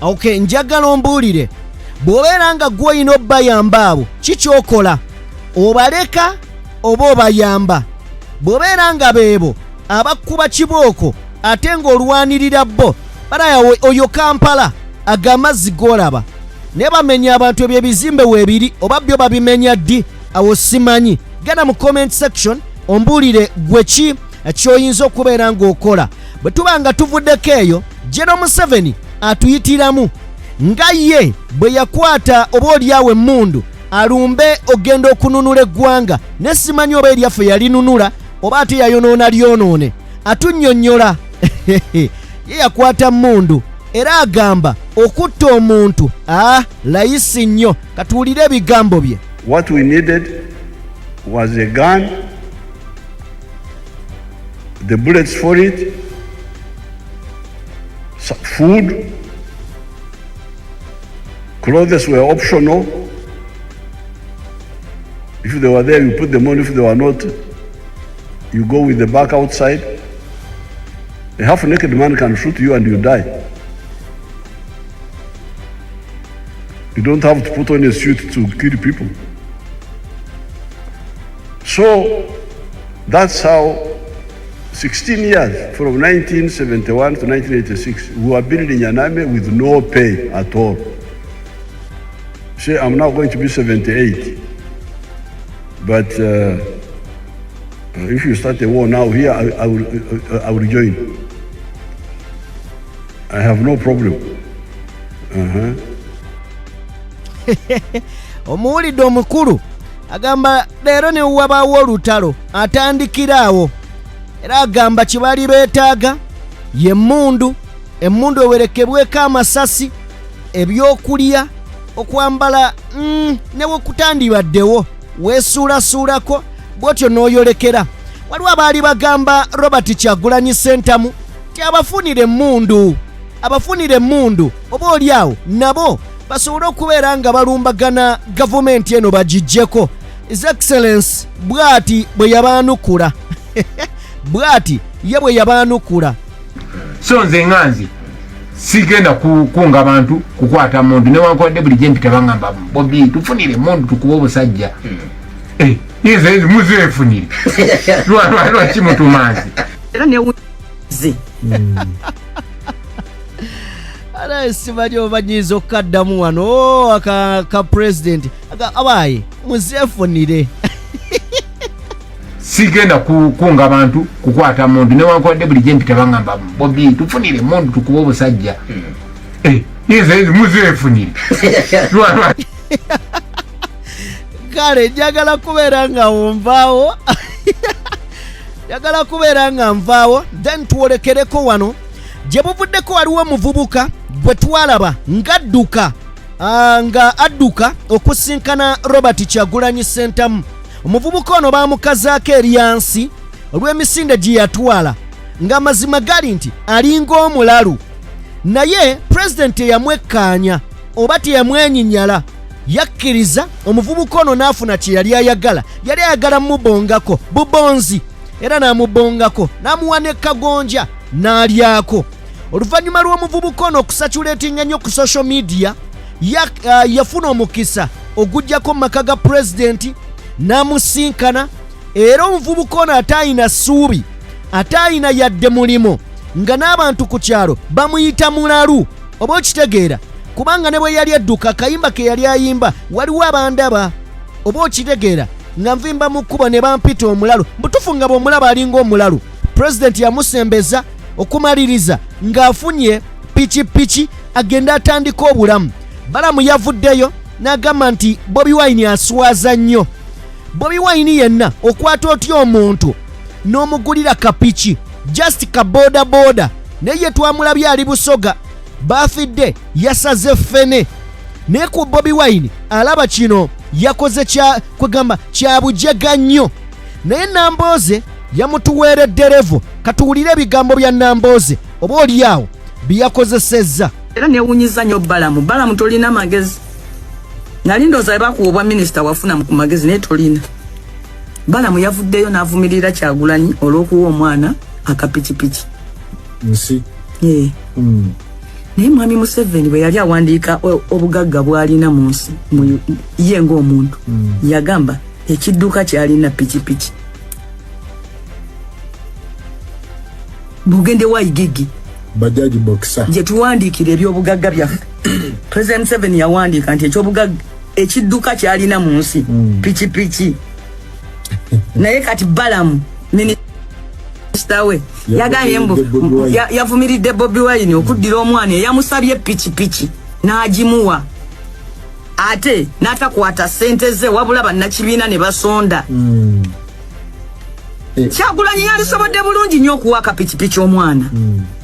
Speaker 1: Okay, njagala ombuulire bw'obeera nga gwe olina obbayamba abo, ki ky'okola? Obaleka oba obayamba? Bw'obeera nga beebo abakkuba kibooko ate ng'olwanirira bo balaya, oyo Kampala ago amazzi g'olaba naye bamenya abantu, ebyo ebizimbe weebiri oba byo babimenya ddi? Awo simanyi. Genda mu comment section ombuulire gwe ki ky'oyinza okubeera ng'okola. Bwe tuba nga tuvuddeko eyo, General Museveni atuyitiramu nga ye bwe yakwata oba oliawo emmundu alumbe ogenda okununula eggwanga, ne simanyi oba eryaffe yalinunula oba ate yayonoona lyonoone. Atunnyonnyola ye yakwata mmundu era agamba okutta omuntu layisi nnyo. Katuwulire ebigambo bye.
Speaker 16: What we needed was a gun, the bullets for it, Food, clothes were optional. If they were there, you put them on. If they were not, you go with the back outside. A half naked man can shoot you and you die. You don't have to put on a suit to kill people. So that's how 16 years from 1971 to 1986, we were building an army with no pay at all. Say, I'm now going to be 78. But if you start a war now here, I will join. I have no problem.
Speaker 1: Omuwulidde omukulu agamba leero ne wabaawo olutalo atandikira awo, era agamba kye baali beetaaga ye mmundu, emmundu ewerekebweko amasasi, ebyokulya, okwambala, ne wekutandibaddewo weesuulasuulako bw'otyo n'oyolekera. Waliwo abaali bagamba Robert Kyagulanyi Ssentamu ti abafunire emmundu, abafunire emmundu oba oli awo nabo basobole okubeera nga balumbagana gavumenti eno bagiggyeko. His Excellence bw'ati bwe yabaanukula, bw'ati ye bwe yabaanukula.
Speaker 3: So nze nga nze sigenda kukunga bantu kukwata muntu, newankubadde buli gyempita bangamba Bobi tufunire emundu tukuba obusajja. Eh, muzeefunire, lwaki mutumanzi?
Speaker 4: Era newuze.
Speaker 1: Ate simanyi oba nyinza okukaddamu wano. Oh, aka ka president abaaye muzeefunire.
Speaker 3: Sigenda kukunga bantu kukwata muntu, newankubadde buli gyempita bangamba Bobi tufunire emundu tukuba obusajja. Eh, muzeefunire.
Speaker 1: Kale njagala kubeera nga nvaawo, njagala kubeera nga nvaawo, then twolekereko wano gye buvuddeko. Waliwo omuvubuka gwe twalaba ng'adduka, nga adduka okusinkana Robert Kyagulanyi Ssentamu. Omuvubuka ono baamukazaako eryansi olw'emisinde gye yatwala, ng'amazima gali nti alinga omulalu, naye pulezidenti teyamwekkaanya oba teyamwenyinyala, yakkiriza omuvubuka ono n'afuna kye yali ayagala. Yali ayagala mubongako bubonzi, era n'amubongako n'amuwa ne kagonja n'alyako. Oluvannyuma lw'omuvubuka ono okucirculatinga ennyo ku social media, yafuna omukisa ogujjako mu maka ga pulezidenti n'amusinkana. Era omuvubuka ono ataayina ssuubi, ataayina yadde mulimu, nga n'abantu ku kyalo bamuyita mulalu, oba okitegeera, kubanga ne bwe yali edduka akayimba ke yali ayimba, waliwo abandaba, oba okitegeera, nga nvimba mu kkubo ne bampita omulalu. Butuufu nga bw'omulaba alinga omulalu. Pulezidenti yamusembeza okumaliriza ng'afunye pikipiki agenda atandika obulamu. Balamu yavuddeyo n'agamba nti Bobi Wine aswaza nnyo. Bobi Wine yenna okwata otya omuntu n'omugulira kapiki, just ka boda boda? Naye ye twamulabye ali Busoga baafidde yasaze ffene, naye ku Bobi Wine alaba kino yakoze kya kwegamba kya bujega nnyo. Naye Nambooze yamutuweeredde level. Katuwulire ebigambo bya Nambooze oba oli awo bye yakozesezza.
Speaker 4: Era newunyiza nnyo Balamu. Balamu, tolina magezi. Nali ndowooza bakuwa obwa minisita wafuna ku magezi, naye tolina. Balamu yavuddeyo n'avumirira Kyagulanyi olw'okuwa omwana akapikipiki.
Speaker 5: Nsi.
Speaker 4: Yeah. Naye mwami Museveni bwe yali awandiika obugagga bw'alina mu nsi ye ng'omuntu, yagamba ekidduka kyalina pikipiki. Bugende wa Igigi.
Speaker 5: Bajaji Boxer.
Speaker 4: Gye tuwandiikira ebyobugagga byaffe, President Museveni yawandiika nti ekyobugagga ekidduka kyalina mu nsi pikipiki. Naye kati Balamu minisita we yagambye mbu
Speaker 5: Bobi Wine.
Speaker 4: Yavumiridde Bobi Wine okuddira omwana eyamusabye pikipiki n'agimuwa, ate n'atakwata ssente ze, wabula bannakibiina ne basonda. Kyagulanyi yalisobodde bulungi nnyo okuwa akapikipiki omwana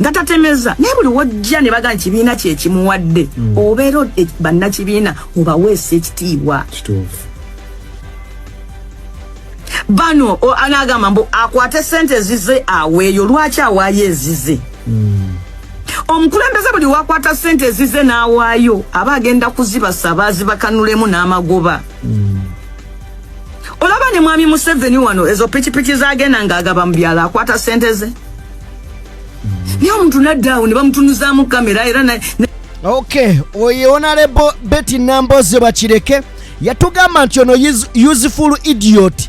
Speaker 4: nga tatemeza, naye buli wojja ne bagaa kibiina kyekimuwadde, obeera bannakibiina obaweesa ekitiibwa.
Speaker 5: Kituufu.
Speaker 4: Bano anagamba mbu akwate sente ezize aweeyo. Lwaki awaayo ezize? Omukulembeze buli wakwata ssente ezize n'awaayo aba agenda kuzibasaba azibakanulemu n'amagoba. Olaba ne Mwami Museveni wano, ezo pikipiki zagenda ng'agaba mu byalo, akwata ssente ze, naye omuntu nadda awo ne bamutunuzaamu kamera era
Speaker 1: Okay, oyo Honorable Betty Nambooze Bakireke yatugamba nti ono useful idiot,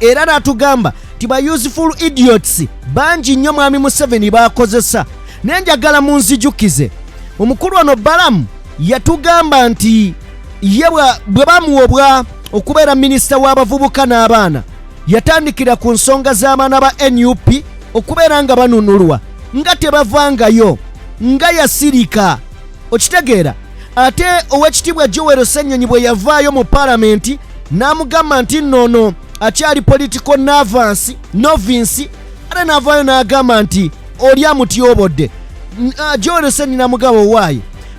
Speaker 1: era n'atugamba nti ba useful idiots bangi nnyo Mwami Museveni bakozesa. Naye njagala munzijukize, omukulu ono Balamu yatugamba nti ye bwe bamuwa obwa okubeera minisita w'abavubuka n'abaana, yatandikira ku nsonga z'abaana ba NUP okubeera nga banunulwa nga tebavangayo, nga yasirika. Okitegeera? Ate Owekitiibwa Joel Ssenyonyi bwe yavaayo mu Paalamenti n'amugamba nti nno ono akyali political nervance novinsi, ate n'avaayo n'agamba nti oli amutyobodde. Joel Ssenyonyi n'amugamba, owaaye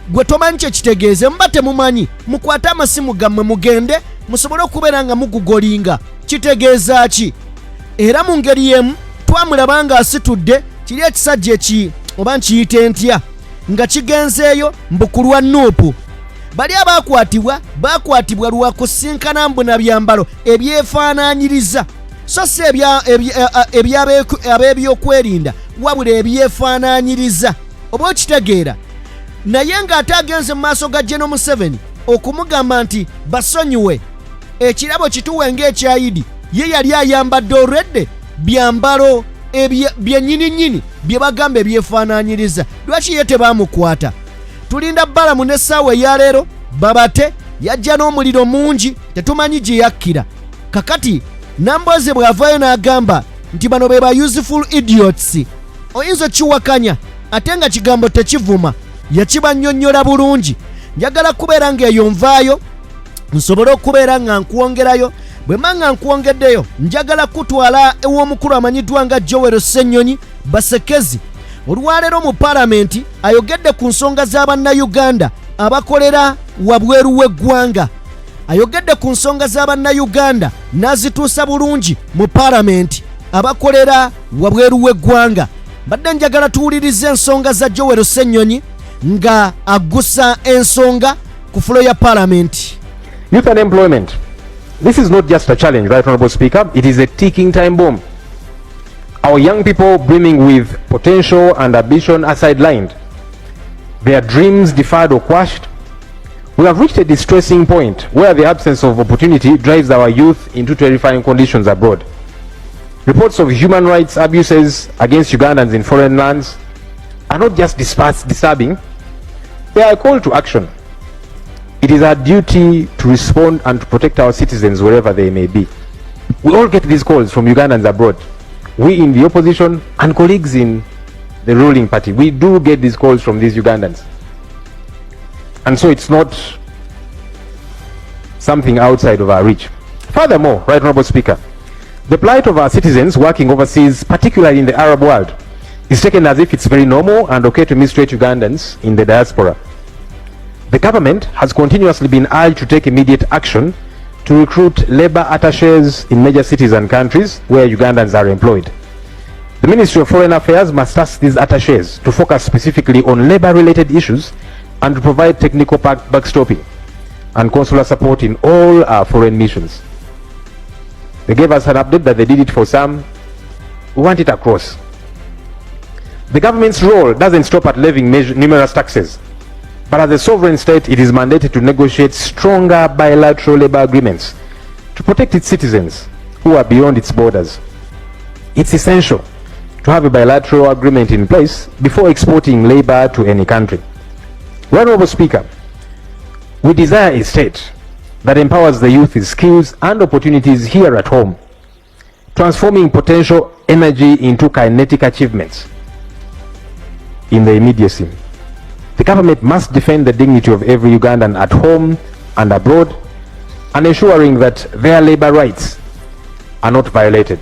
Speaker 1: gwe tomanyi kye kitegeeze. Muba temumanyi, mukwate amasimu gammwe mugende musobole okubeera nga mugugolinga kitegeeza ki. Era mu ngeri y'emu twamulaba ng'asitudde kiri ekisajja eki oba nkiyite ntya, nga kigenzeeyo mbu ku lwa NUP. Bali abakwatibwa bakwatibwa lwa kusinkana mbu na byambalo ebyefaanaanyiriza, so si eby'ab'ebyokwerinda, wabula ebyefaanaanyiriza, oba okitegeera. Naye ng'ate agenze mu maaso ga General Museveni okumugamba nti basonyiwe, ekirabo kituwe ng'ekyayidi, ye yali ayambadde olwedde byambalo byennyini nnyini bye bagamba ebyefaanaanyiriza. Lwaki ye tebamukwata? Tulinda Balamu n'essaawa eyaleero babate. Yajja n'omuliro mungi, tetumanyi gye yakkira. Kakati Nambooze bw'avaayo n'agamba nti bano be ba useful idiots, oyinza okiwakanya, ate nga kigambo tekivuma, yakibannyonnyola bulungi. Njagala kubeera ng'eyo nvaayo nsobole okubeera nga nkwongerayo. Bwe mba nga nkwongeddeyo, njagala kutwala ew'omukulu amanyiddwa nga Joel Ssennyonyi Basekezi. Olwaleero mu Paalamenti ayogedde ku nsonga z'Abannayuganda abakolera wabweru w'eggwanga. Ayogedde ku nsonga z'Abannayuganda n'azituusa bulungi mu Paalamenti, abakolera wabweru w'eggwanga. Mbadde njagala tuwulirize ensonga za Joel Ssennyonyi nga aggusa ensonga ku floor ya Paalamenti.
Speaker 17: Youth unemployment. This is not just a challenge, Right Honorable Speaker, it is a ticking time bomb. Our young people brimming with potential and ambition are sidelined, their dreams deferred or quashed. We have reached a distressing point where the absence of opportunity drives our youth into terrifying conditions abroad. Reports of human rights abuses against Ugandans in foreign lands are not just disturbing, they are a call to action. It is our duty to respond and to protect our citizens wherever they may be. We all get these calls from Ugandans abroad. We in the opposition and colleagues in the ruling party, we do get these calls from these Ugandans. And so it's not something outside of our reach. Furthermore, Right Honorable Speaker, the plight of our citizens working overseas, particularly in the Arab world, is taken as if it's very normal and okay to mistreat Ugandans in the diaspora. The government has continuously been urged to take immediate action to recruit labor attaches in major cities and countries where Ugandans are employed. The Ministry of Foreign Affairs must task these attaches to focus specifically on labor-related issues and to provide technical backstopping and consular support in all our foreign missions. They gave us an update that they did it for some. We want it across. The government's role doesn't stop at levying numerous taxes, but as a sovereign state, it is mandated to negotiate stronger bilateral labor agreements to protect its citizens who are beyond its borders. It's essential to have a bilateral agreement in place before exporting labor to any country. Honorable Speaker, we desire a state that empowers the youth with skills and opportunities here at home, transforming potential energy into kinetic achievements in the immediacy. The government must defend the dignity of every Ugandan at home and abroad and ensuring that their labor rights are not violated.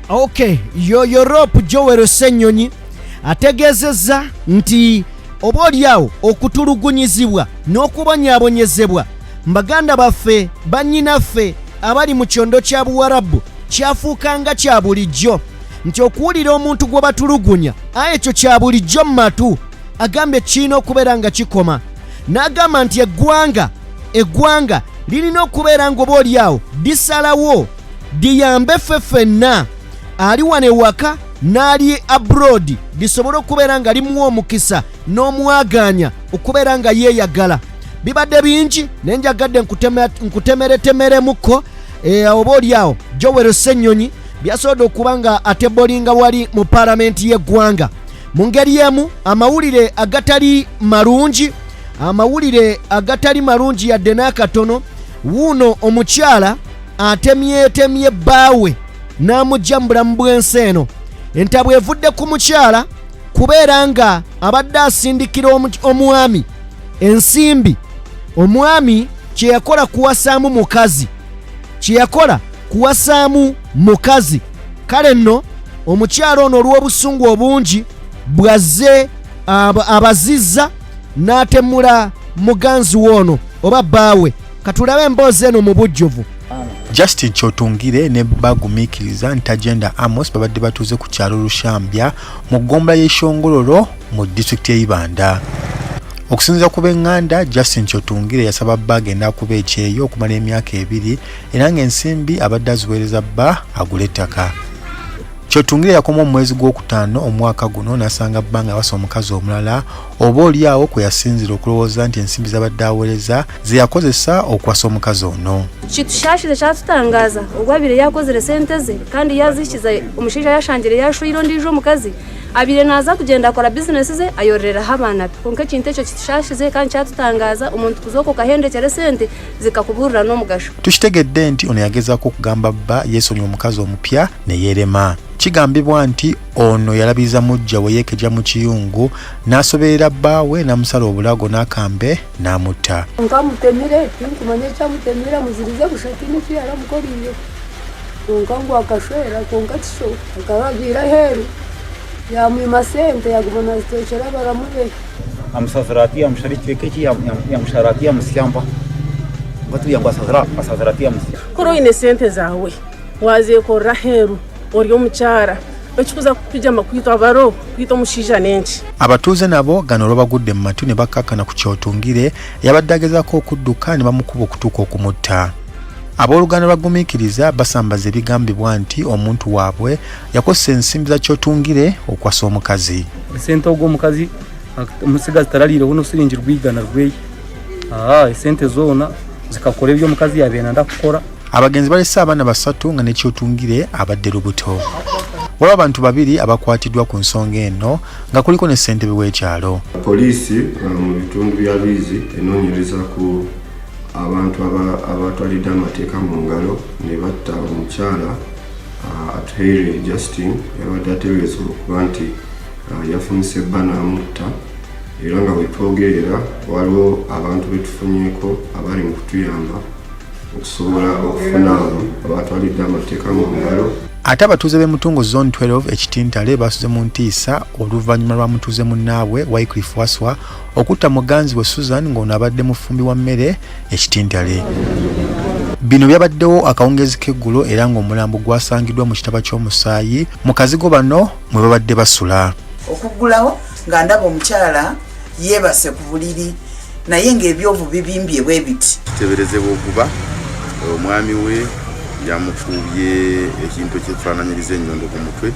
Speaker 1: Okay, yoyo Rop Joel Ssenyonyi ategeezezza nti oba oliawo okutulugunyizibwa n'okubonyaabonyezebwa mbaganda baffe, bannyinaffe abali mu kyondo kya Buwarabu kyafuuka nga kya bulijjo, nti okuwulira omuntu gwe batulugunya, aye ekyo kya bulijjo mu matu. Agambye kirina okubeera nga kikoma, n'agamba nti eggwanga eggwanga lirina okubeera nga oba oliawo lisalawo liyambe ffe ffenna ali wano ewaka n'ali abroad, lisobole okubeera nga limuwa omukisa n'omwagaanya okubeera nga yeeyagala. Bibadde bingi naye njagadde nkutemeretemeremuko oba oliawo Joel Ssenyonyi byasobodde okuba nga atebolinga wali mu paalamenti y'eggwanga. Mu ngeri emu amawulire agatali malungi, amawulire agatali malungi yadde n'akatono, wuuno omukyala atemyetemye bbaawe n'amuggya mu bulamu bw'ensi eno. Entabwe evudde ku mukyala kubeera nga abadde asindikira omwami ensimbi. Omwami kye yakola kuwasaamu mukazi, kye yakola kuwasaamu mukazi. Kale nno omukyala ono olw'obusungu obungi bw'azze abazizza n'atemula muganzi we ono oba bbaawe. Katulabe emboozi eno mu bujjuvu.
Speaker 18: Justin Kyotungire ne bba Gumiikiriza Ntagenda Amos babadde batuuze ku kyalo Lushambya mu ggombolola y'e Shongololo mu disitulikiti y'e Ibanda. Okusinziira ku b'eŋŋanda, Justin Kyotungire yasaba bba agende akube ekyeyo okumala emyaka ebiri era ng'ensimbi abadde aziweereza bba agule ettaka. Kyotungire yakoma mu mwezi gw'okutaano omwaka guno n'asanga bba nga yawasa omukazi omulala oba oli awo kwe yasinziira okulowooza nti ensimbi z'abadde aweereza ze yakozesa okuwasa omukazi ono.
Speaker 19: Kitushashize kyatutangaza ogu abaire yakozire sente ze kandi yazihikiza omushaija yashangire yashweire ondiijo omukazi abaire naaza kugyenda akora bizinesi ze ayororeraho abaana be. Kwonka ekintu ekyo kitushashize kandi kyatutangaza omuntu kuzooka okahendekyera esente zikakuburira n'omugasho.
Speaker 18: Tukitegedde nti ono yagezaako okugamba bba yeesonyiwe omukazi omupya ne yeerema. Kigambibwa nti ono yalabiriza muggya we yeekeja mu kiyungu n'asoberera bbaawe n'amusala obulago n'akambe n'amutta.
Speaker 20: Kwonka amutemire, tinkumanya eki amutemire, amuzirize busha tihaine eki yaramukoriire. Kwonka ngu akashwera kwonka tikyo, akaba agiire aheeru yaamwima sente yaaguma naazitwekyera baramu be.
Speaker 21: Amusazire ati yamushara ekicweka eki yamushara ati yamusya mpaho. Kwonka ngu asazire ati yamusya.
Speaker 22: Kuri oine sente zaawe waazeekorera aheeru ori omukyara, ekikuza kukugyema kwitwa baro, kwita omushaija n'enki?
Speaker 18: Abatuuze nabo gano olwabagudde mu matu ne bakkakkana ku Kyotungire eyabadde agezaako okudduka ne bamukuba okutuuka okumutta. Abooluganda lwa Gumiikiriza basambaze ebigambibwa nti omuntu waabwe yakozesa ensimbi za Kyotungire okuwasa omukazi.
Speaker 23: Esente ogwo omukazi omutsigazi tarariireho n'osiringi rw'eigana rweye. Aa esente zoona zikakora ebi omukazi yaabaire nayenda kukora.
Speaker 18: Abagenzi balese abaana basatu nga ne Kyotungire abadde lubuto. Waliwo abantu babiri abakwatiddwa ku nsonga eno nga kuliko ne ssentebe w'ekyalo.
Speaker 24: Poliisi mu bitundu bya Rwizi enoonyereza ku abantu abatwalidde amateeka mu ngalo ne batta omukyala Atuhaire Justine yabadde ateeberezebwa okuba nti yafumise bba n'amutta era nga wetwogerera waliwo abantu betufunyeeko abali mu kutuyamba okusobola okufuna abo abatwalidde amateeka mu ngalo.
Speaker 18: Ate abatuuze b'e Mutungo Zone 12 e Kitintale basuze mu ntiisa oluvannyuma lwa mutuuze munnaabwe Wycliffe Waswa okutta muganzi we Susan ng'ono abadde mufumbi wa mmere e Kitintale. Bino byabaddewo akawungeezi k'eggulo era ng'omulambo gwasangiddwa mu kitaba ky'omusaayi mu kazigo bano mwe babadde basula.
Speaker 25: Okuggulawo nga ndaba omukyala yeebase ku buliri naye ng'ebyovu bibimbye bwe biti.
Speaker 26: Kiteeberezebwa okuba omwami we yamukubye ekintu ekyefaananyiriza ennyondo ku mutwe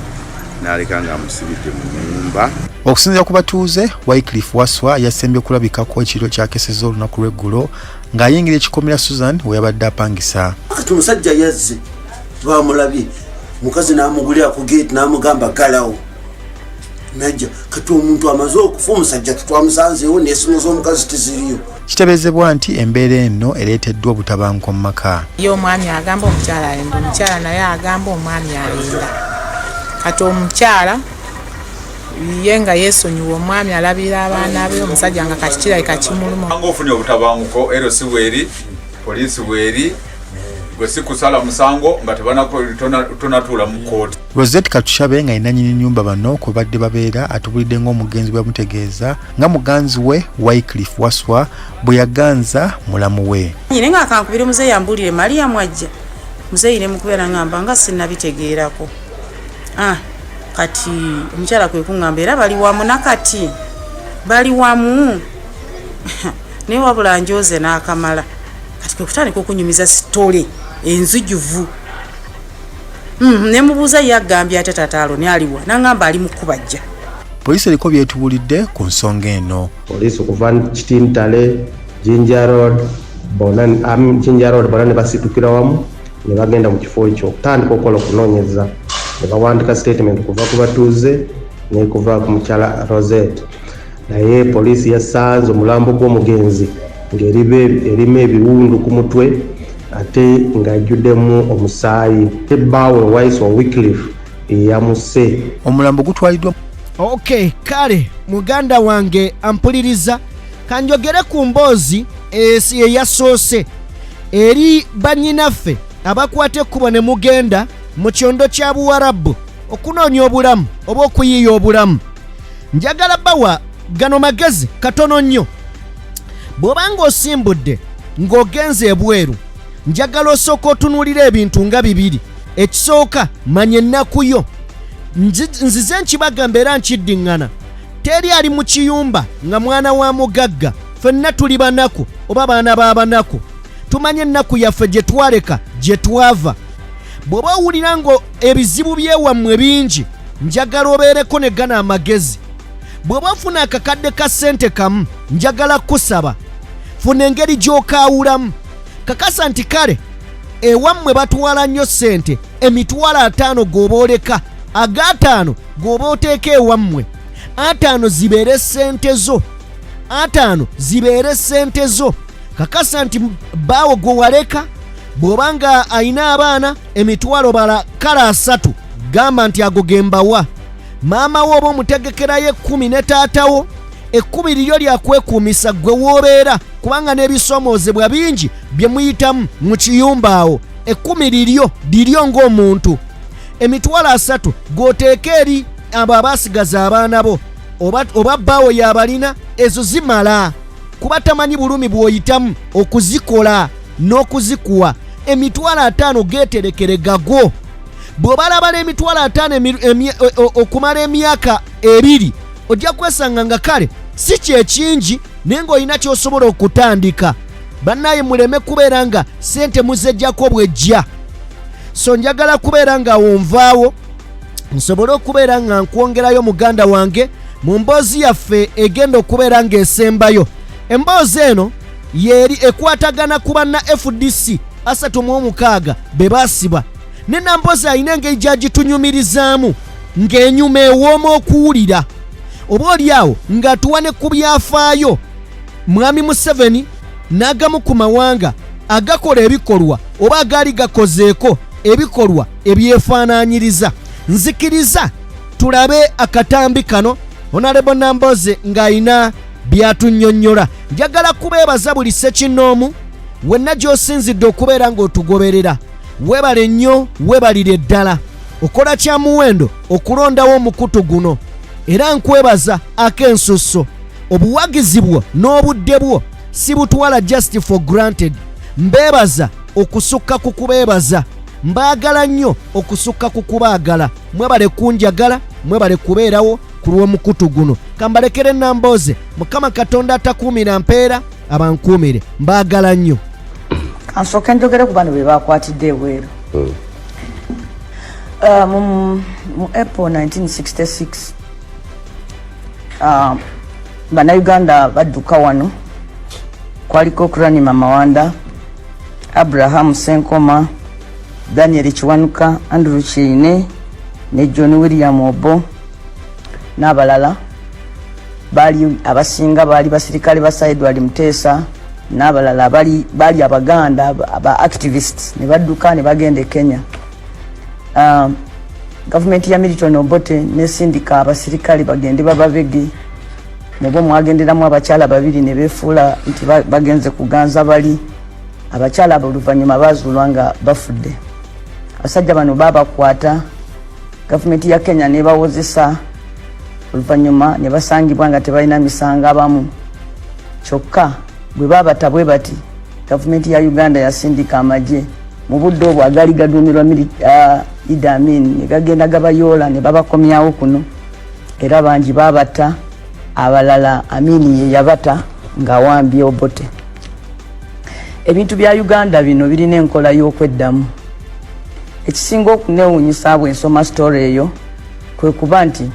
Speaker 26: n'aleka ng'amusibidde mu nnyumba.
Speaker 18: Okusinziira ku batuuze, Wycliffe Wasswa yasembye kulabikako ekiro kyakesezza olunaku lw'eggulo ng'ayingira ekikomera Susan we yabadde apangisa.
Speaker 27: Kati omusajja yazze bamulabye, mukazi n'amugulira ku geeti n'amugamba ggalawo najja. Kati omuntu amaze okufa omusajja tetwamusanzeewo n'esimu z'omukazi teziriyo.
Speaker 18: Kitebeezebwa nti embeera eno ereeteddwa obutabanguko mu maka.
Speaker 28: Ye omwami agamba omukyala ayenda, omukyala naye agamba omwami ayenda. Kati omukyala ye nga yeesonyiwa omwami alabirira abaana be, omusajja nga kati kirabika kimuluma.
Speaker 29: Nga ofunye obutabanguko, LC weeri, poliisi weeri, gwe si kusala musango nga tonatuula mu kkooti.
Speaker 18: Rosette Katushabe nga ye nnannyini nnyumba bano kwe badde babeera atubulidde ng'omugenzi bwe yamutegeeza nga muganzi we Wycliffe Wasswa bwe yaganza mulamu we.
Speaker 30: Nyine nga akankubire muzeeyi ambuulire Mariam ajja muzeeyi ne mukubira nangamba nga sinnabitegeerako. Ah, kati omukyala kwe kuŋŋamba era bali wamu nakati. Bali wamu naye wabula njoze n'akamala kati kwe kutandika okunyumiza sitole enzijuvu. Ne mubuuza ye agambye atya taata Aloni aliwa, n'angamba ali mu kubajja.
Speaker 18: Poliisi eriko by'etubuulidde ku nsonga eno.
Speaker 6: Poliisi okuva Kitintale, Jinja Road, bona, Jinja Road bona ne basitukira wamu ne bagenda mu kifo ekyo okutandika okukola okunoonyereza ne bawandiika sitatimenti okuva ku batuuze n'ekuva ku mukyala Rosette. Naye poliisi yasanze omulambo gw'omugenzi ng'erimu ebiwundu ku mutwe ate ng'ajjuddemu omusaayi. Ate bbaawe Waiswa Wycliffe yamuse.
Speaker 18: Omulambo gutwaliddwa.
Speaker 1: Okay, kale muganda wange ampuliriza, kanjogere ku mboozi eyasoose eri bannyinaffe abakwata ekkubo ne mugenda mu kyondo kya Buwarabu okunoonya obulamu oba okuyiiya obulamu. Njagala bawa gano magezi katono nnyo. Bw'oba ng'osimbudde ng'ogenze ebweru, njagala osooka otunuulira ebintu nga bibiri. Ekisooka, manya ennaku yo. Nzize nkibagamba era nkiddiŋŋana, teri ali mu kiyumba nga mwana wa mugagga. Ffenna tuli banaku oba baana b'abanaku. Tumanye ennaku yaffe gye twaleka, gye twava. Bw'oba owulira nga ebizibu by'ewammwe bingi, njagala obeereko ne gano amagezi. Bw'oba ofuna akakadde ka ssente kamu, njagala kukusaba funa engeri gy'okaawulamu. Kakasa nti kale ewammwe batwala nnyo ssente, 50,000 g'oba oleka, ag'ataano g'oba oteeka ewammwe, 50 zibeere ssente zo, 50 zibeere ssente zo. Kakasa nti bbaawo gwe waleka bw'oba nga alina abaana emitwalo bala kale 30, gamba nti ago ge mbawa. Maama wo oba omutegekerayo 10 ne taata wo, 10 liryo lyakwekuumisa ggwe w'obeera, kubanga n'ebisoomoozebwa bingi bye muyitamu mu kiyumba awo. 10 liryo liryo ng'omuntu. 30,000 g'oteeka eri abo abaasigaza abaana bo oba bbaawo y'abalina, ezo zimala kuba tamanyi bulumi bw'oyitamu okuzikola n'okuzikuwa. 50,000 geeterekere gago. Bw'obalabala 50,000 okumala emyaka 2, ojja kwesanga nga kale si kyekingi, naye ng'olina ky'osobola okutandika. Bannaye muleme kubeera nga ssente muzejjako bwejja. So njagala kubeera nga wonvaawo nsobole okubeera nga nkwongerayo muganda wange mu mboozi yaffe egenda okubeera ng'esembayo. Emboozi eno yeeri ekwatagana ku banna FDC 36 be baasiba, ne Namboozi alina engeri gy'agitunyumirizaamu ng'enyuma ewooma okuwulira, oba oli awo ng'atuwa ne ku byafaayo Mwami Museveni n'agamu ku mawanga agakola ebikolwa oba agaali gakozeeko ebikolwa ebyefaanaanyiriza. Nzikiriza tulabe akatambi kano Honorable Nambooze ng'alina by'atunnyonnyola. Njagala kubeebaza buli ssekinnoomu wenna gy'osinzidde okubeera ng'otugoberera. Weebale nnyo, weebalire ddala. Okola kya muwendo okulondawo omukutu guno, era nkwebaza ak'ensusso. Obuwagizi bwo n'obudde bwo sibutwala just for granted. Mbeebaza okusukka ku kubeebaza. Mbaagala nnyo okusukka ku kubaagala. Mwebale kunjagala, mwebale kubeerawo ku lw'omukutu guno. Kambalekere Nambooze, Mukama Katonda atakuumira mpeera abankuumire. Mbaagala nnyo.
Speaker 4: Kansooke njogere ku bano be bakwatidde ebweru. Mu April 1966, Bannayuganda badduka wano, kwaliko Kuranima Mawanda, Abraham Senkoma, Daniel Kiwanuka, Andrew Kiine ne John William Obo n'abalala. Baali abasinga baali basirikale ba Sir Edward Muteesa n'abalala baali Abaganda aba activists, ne badduka ne bagenda e Kenya. Gavumenti ya Milton Obote nesindika abasirikale bagende bababege, mubo mwagenderamu abakyala babiri ne beefuula nti bagenze kuganza bali. Abakyala abo oluvannyuma bazuulwa nga bafudde. Abasajja bano babakwata, gavumenti ya Kenya nebawozesa, oluvannyuma ne basangibwa nga tebalina misango abamu. Kyokka bwe babata bwe bati, gavumenti ya Uganda yasindika amagye mu budde obwo agaali gaduumirwa Idi Amin, ne gagenda gabayoola ne babakomyawo kuno, era bangi babatta. Abalala Amini ye yabata ng'awambye Obote. Ebintu bya Uganda bino birina enkola y'okweddamu. Ekisinga okunewuunyisa bwe nsoma sitore eyo kwe kuba nti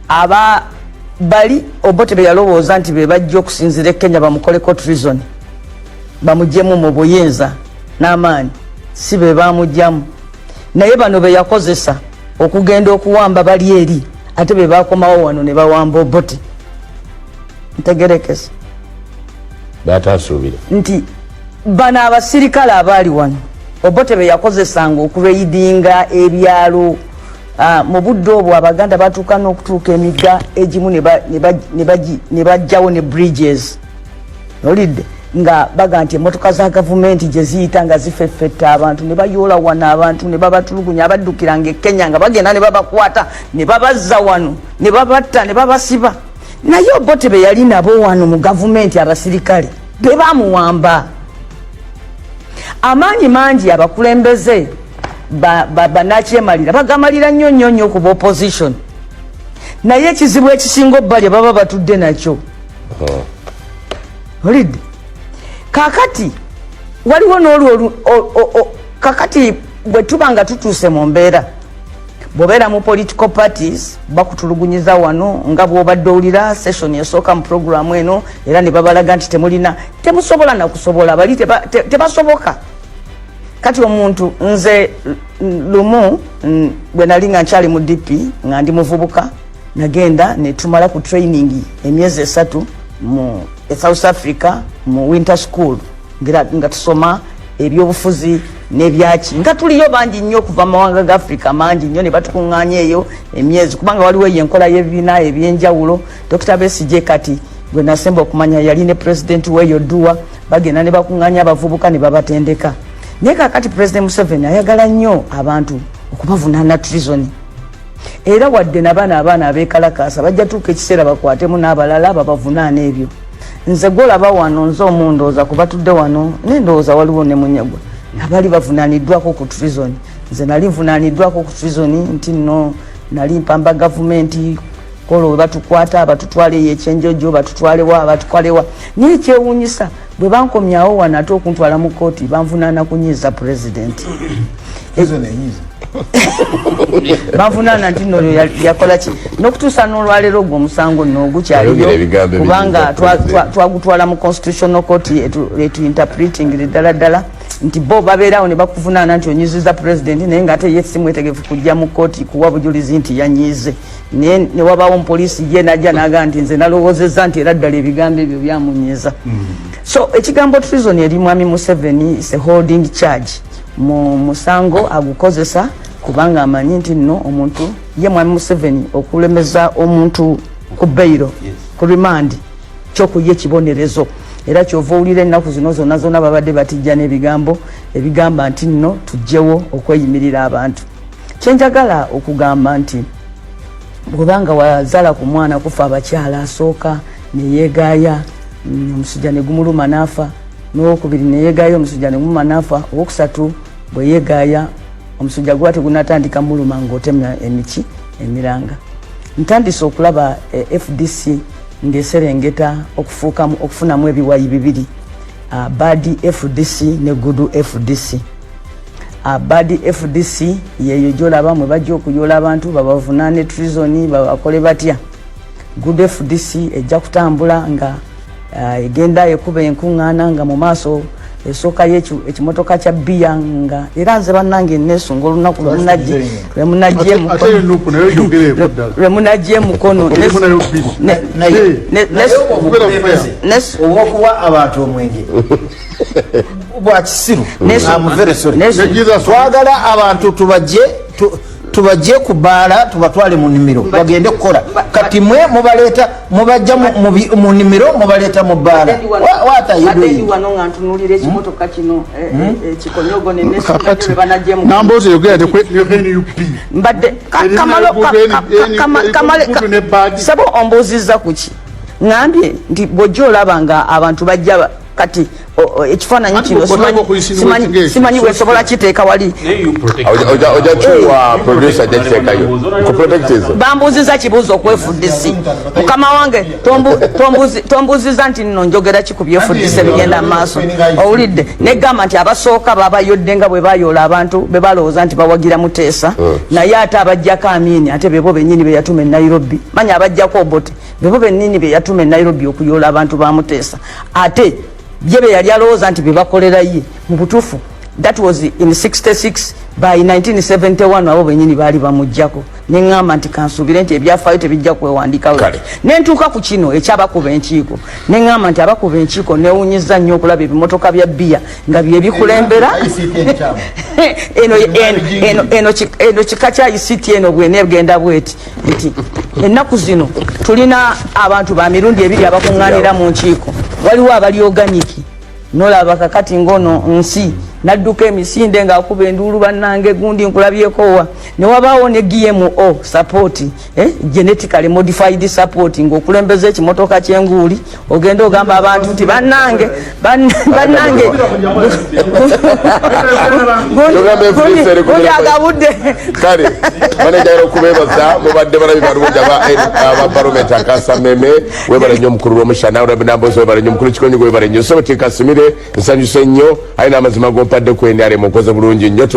Speaker 4: aba bali Obote be yalowooza nti be bajja okusinziira e Kenya bamukoleko treason bamugyemu mu buyinza n'amaanyi si be baamugyamu, naye bano be yakozesa okugenda okuwamba bali eri ate be bakomawo wano ne bawamba Obote. Ntegerekese
Speaker 2: batasuubira
Speaker 4: nti bano abasirikale abaali wano Obote be yakozesanga okureidinga ebyalo. Mu budde obwo Abaganda batuuka n'okutuuka emigga egimu ne bajjawo ne bridges, olidde nga baga nti emmotoka za gavumenti gye ziyita nga zifeffetta abantu ne bayoola wano abantu ne babatulugunya, abaddukiranga e Kenya nga bagenda ne babakwata ne babazza wano ne babatta ne babasiba. Naye Obote be yali nabo wano mu gavumenti abasirikale be bamuwamba. Amaanyi mangi abakulembeze banakyemalira bagamalira nnyo nnyo nnyo ku opposition, naye ekizibu ekisinga obbalya baba batudde nakyo. Olidde kakati waliwo n'olwo kakati bwe tuba nga tutuuse mu mbeera bw'obeera mu political parties bakutulugunyiza wano nga bw'obadde owulira session esooka mu programu eno, era ne babalaga nti temulina, temusobola nakusobola, bali tebasoboka. Kati omuntu nze lumu bwe nali nga nkyali mu DP nga ndi muvubuka, nagenda netumala ku training emyezi 3 mu South Africa mu winter school nga tusoma ebyobufuzi n'ebyaki, nga tuliyo bangi nnyo okuva mu mawanga ga Africa mangi nnyo, ne batukuŋŋaanya eyo emyezi, kubanga waliwo eyo enkola y'ebibiina ebyenjawulo. Dr Besigye kati gwe nasemba okumanya yali ne pulezidenti weeyo Dduwa, bagenda ne bakuŋŋaanya abavubuka ne babatendeka. Naye kakati Pulezidenti Museveni ayagala nnyo abantu okubavunaana treason, era wadde nabaana abaana abekalakaasa bajja tuuka ekiseera bakwatemu n'abalala babavunaana ebyo. Nze gwolaba wano nze omu ndowooza kubatudde wano nendowooza waliwo ne Munyagwa abali bavunaaniddwako ku treason. Nze nali nvunaaniddwako ku treason nti nno nali mpamba gavumenti kolo we batukwata batutwala eyo ekyenjojo, batutwalewa batutwalewa. Naye ekyewuunyisa bwe bankomyawo wano ate okuntwala mu kooti banvunaana kunyiiza pulezidenti, banvunaana nti nno oyo yakola ki. N'okutuusa n'olwaleero ogwo omusango nno ogukyaliyo kubanga twagutwala mu constitutional court etu interpreting ddala ddala nti bo babeerawo ne bakuvunaana nti onyiziza pulezidenti, naye ng'ate ye si mwetegefu kujja mu kooti kuwa bujulizi nti yanyiize. Naye ne wabaawo omupoliisi ye najja n'agamba nti nze nalowoozezza nti era ddala ebigambo ebyo byamunyiiza. So ekigambo treason eri mwami Museveni is a holding charge mu musango, agukozesa kubanga amanyi nti nno omuntu ye mwami Museveni okulemeza omuntu ku bail, ku remand, kyokuye ekibonerezo. Era kyova owulira ennaku zino zonna zonna babadde batijja n'ebigambo ebigamba nti nno tugyewo okweyimirira abantu. Kyenjagala okugamba nti bwobanga wazala ku mwana kufa abakyala asooka neyegaaya, omusujja ne gumuluma n'afa, n'owokubiri neyegaaya omusujja ne gumuluma n'afa, owokusatu bwe yegaaya omusujja guba tegunatandika muluma ng'otemya emiki emiranga. Ntandise okulaba FDC ng'eserengeta okufunamu ebiwayi bibiri, bad FDC ne good FDC. Bad FDC yeyo gyolaba mwe bajja okuyoola abantu babavunaane treason babakole batya. Good FDC ejja kutambula nga egenda ekuba enkuŋŋaana nga mu maaso esookayo ekimotoka kya bbiya, nga era nze bannange neesunga olunaku lwe munajja emukono.
Speaker 7: Obwokuwa abantu omwenge bwa kisiru. Twagala abantu tubajje ku bbaala tubatwale mu nnimiro bagende kukola. Kati mwe mubaleeta mubajja mu nnimiro mubaleeta mu bbaala.
Speaker 4: Wano nga ntunuulira ekimotoka kino ekikonyogo.
Speaker 5: Namboozi yogera NUP.
Speaker 4: Mbadde sabo ombuuzizza kuki? Ŋambye nti bw'ojja olaba nga abantu bajja kati Ekifaananyi kino simanyi bwesobola kiteeka wali.
Speaker 3: Ojja kiwa producer, ajja kiteekayo ku protectism.
Speaker 4: Bambuuziza kibuuzo okwefudisi. Mukama wange, tombuuziza nti nno njogera ki ku byefudisi ebigenda mu maaso. Owulidde negamba nti abasooka babayodde nga bwe bayoola abantu be balowooza nti bawagira Muteesa, naye ate abajjako Amiini ate bebo bennyini be yatuma e Nairobi. Manya abajjako Obote bebo bennyini be yatuma e Nairobi okuyoola abantu ba Muteesa, ate ye be yali alowooza nti bebakolera ye. Mu butuufu that was in 66. By 1971 abo benyini baali bamugjako. Neŋŋamba nti kansuubire nti ebyafaayo tebijja kwewandikawo. Nentuuka ku kino ekyabakuba enkiiko, neŋŋamba nti abakuba enkiiko newunyiza nnyo okulaba ebimotoka bya bbiya nga byebikulembera. Eno kika kya ICT eno bwenegenda bweti nti ennaku zino tulina abantu ba mirundi ebiri abakuŋŋaanira mu nkiiko. Waliwo abali organic, nolaba kakati ngono nsi nadduka emisinde ng'akuba enduulu, bannange gundi nkulabyeko wa. Newabaawo ne GMO support, genetically modified support, ng'okulembeza ekimotoka ky'enguuli, ogenda ogamba abantu nti bannange, bannange
Speaker 3: Tugamba FDC eri
Speaker 4: gundi agabudde.
Speaker 3: Kale banejagala okubeebaza, mubadde balabi balungi aba Barometa. Akasameme webale nnyo, omukulu lwomushana Nambooze webale nnyo, omukulu Kikonyigo webale nnyo, sobo tikasimire nsanyuse nnyo, aye n'amazima gompadde ku NRM okoze bulungi nnyo.